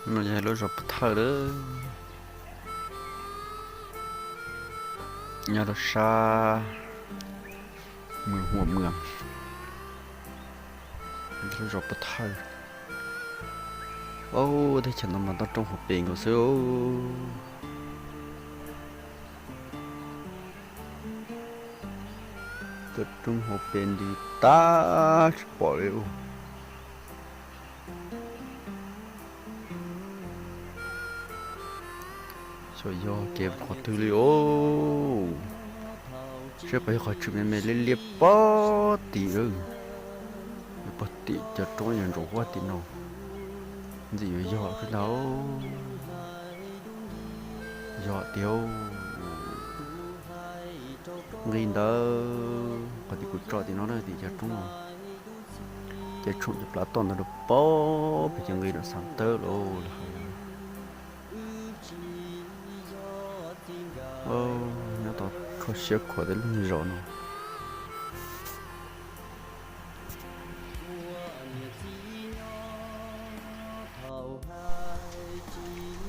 No yog lub zos Pov Thawj lawm, nyob rau sab Mws Huam Mws, lub zos Pov Thawj. Teb chaws no mas toj roob hauv pes nkaus xwb. Toj roob hauv pes nti tag tsis pom li. Xyov yog kev qhov twg li os. Seb puas yog qhov tswm me me liab liab pog tim, pog tim cov roob yog ntsaum huab tim no. Ntxim yuav yog xwb ntag. Yog tiag. Nqis ntawd qhov tim kuv tso tim no na, tim cov roob no. Ces tshoom cov plab toj ntawd rau pog pem ces nqis rau xav tawb los lawm hais. Nyob tau kho siab khuav tej lub zos no.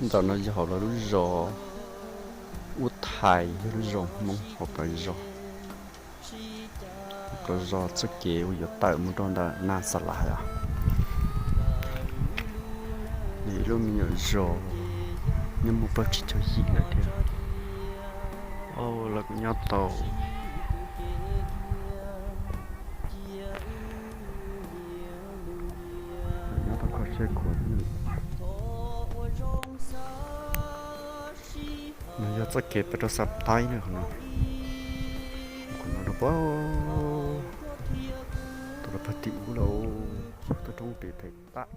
Ntawm no yog hauv lawv lub zos Ub Thais, yog lub zos Hmoob hauv plawv zos. Plawv zos txoj kev uas yuav tawm mus rau ntawm Nas Xas Las os. Nws ib lub me nyuam zos nyob muaj plaub tsib caug yim lawm thiab. Au, lawv kuj nyob tau, nyob tau kho siab khuav thiab. No yog txoj kev pem rau Xas Taib na, qhov no, qhov no rau pog, tau rau pog tim ub lawm, toj roob pem pem tag.